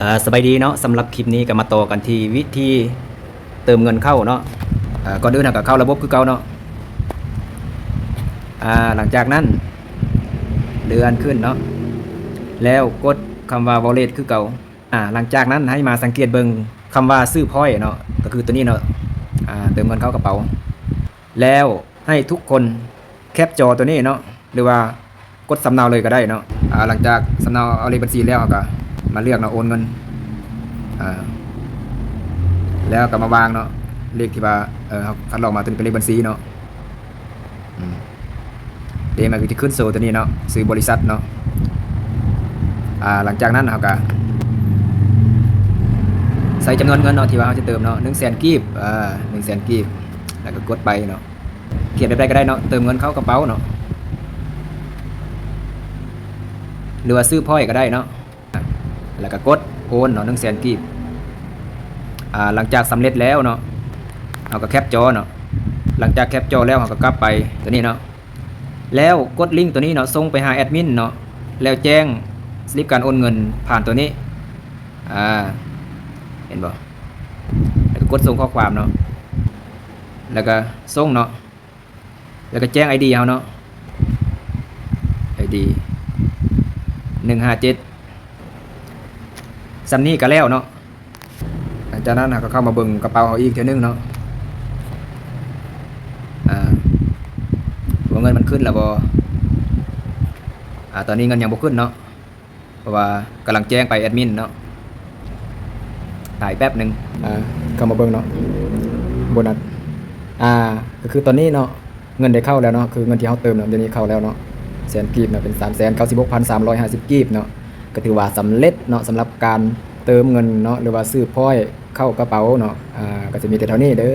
ເອີ ສະບາຍດີເນາະ, ສຳລັບຄລິບນີ້ກໍມາຕໍ່ກັນທີ່ວິທີເຕີມເງິນເຂົ້າເນາະ. ເອີ ກ່ອນອື່ນເຮົາກໍເຂົ້າລະບົບຄືເກົ່າເນາະ. ອາ ຫຼັງຈາກນັ້ນເລື່ອນຂຶ້ນເນາະ ແລ້ວກົດຄຳວ່າ Wallet ຄືເກົ່າ. ອາ ຫຼັງຈາກນັ້ນໃຫ້ມາສັງເກດເບິ່ງຄຳວ່າຊື້ພອຍເນາະ, ກໍຄືຕົວນີ້ເນາະ. ອາ ເຕີມເງິນເຂົ້າກະເປົາ ແລ້ວໃຫ້ທຸກຄົນແຄປຈໍຕົວນີ້ເນາະ ຫຼືວ່າກົດສຳເນົາເລີຍກໍໄດ້ເນາະ. ອາ ຫຼັງຈາກສຳເນົາເອົາເລກບັນຊີແລ້ວ ເຮົາກໍມາເລືອກເນາະ ໂອນເງິນ. ອາ ແລ້ວກໍມາວາງເນາະ ເລກທີ່ວ່າ ເອີ ເຮົາຄັດລອກມາ ຕົວນີ້ເປັນເລກບັນຊີເນາະ. ອືມ ເດ ມັນກໍຈະຂຶ້ນໂຊຕົວນີ້ເນາະ ຊື່ບໍລິສັດເນາະ. ອາ ຫຼັງຈາກນັ້ນເຮົາກະໃສ່ຈຳນວນເງິນເນາະ ທີ່ວ່າເຮົາຈະເຕີມເນາະ ໜຶ່ງແສນກີບ. ອາ ໜຶ່ງແສນກີບ ແລ້ວກໍກົດໄປເນາະ. ຂຽນແບບໃດກໍໄດ້ເນາະ ເຕີມເງິນເຂົ້າກະເປົາເນາະ ຫຼືວ່າຊື້ພອຍກໍໄດ້ເນາະ. ແລ້ວກໍກົດໂອນເນາະ ໜຶ່ງແສນກີບ. ອາ ຫຼັງຈາກສຳເລັດແລ້ວເນາະ ເຮົາກໍແຄປຈໍເນາະ. ຫຼັງຈາກແຄປຈໍແລ້ວ ເຮົາກໍກັບໄປຕົວນີ້ເນາະ ແລ້ວກົດລິ້ງຕົວນີ້ເນາະ ສົ່ງໄປຫາແອດມິນເນາະ ແລ້ວແຈ້ງສະລິບການໂອນເງິນຜ່ານຕົວນີ້. ອາ ເຫັນບໍ່? ແລ້ວກໍກົດສົ່ງຂໍ້ຄວາມເນາະ ແລ້ວກໍສົ່ງເນາະ. ແລ້ວກໍແຈ້ງໄອດີເຮົາເນາະ ໄອດີໜຶ່ງຫ້າເຈັດ. ສ່ຳນີ້ກໍແລ້ວເນາະ. ຫຼັງຈາກນັ້ນເຮົາກໍເຂົ້າມາເບິ່ງກະເປົາເຮົາອີກເທື່ອໜຶ່ງເນາະ ອາ ວ່າເງິນມັນຂຶ້ນແລ້ວບໍ່. ອາ ຕອນນີ້ເງິນຍັງບໍ່ຂຶ້ນເນາະ ເພາະວ່າກຳລັງແຈ້ງໄປແອດມິນເນາະ. ຖ້າອີກແປັບໜຶ່ງ ອາ ເຂົ້າມາເບິ່ງເນາະ ໂບນັດ. ອາ ກໍຄືຕອນນີ້ເນາະ ເງິນໄດ້ເຂົ້າແລ້ວເນາະ ຄືເງິນທີ່ເຮົາເຕີມເນາະ ດຽວນີ້ເຂົ້າແລ້ວເນາະ ແສນກີບເນາະ ເປັນສາມແສນເກົ້າສິບຫົກພັນສາມຮ້ອຍຫ້າສິບກີບເນາະ. ກໍຖືວ່າສຳເລັດເນາະ ສຳລັບການເຕີມເງິນເນາະ ຫຼືວ່າຊື້ພອຍເຂົ້າກະເປົາເນາະ. ອາ ກໍຈະມີແຕ່ເທົ່ານີ້ເດີ.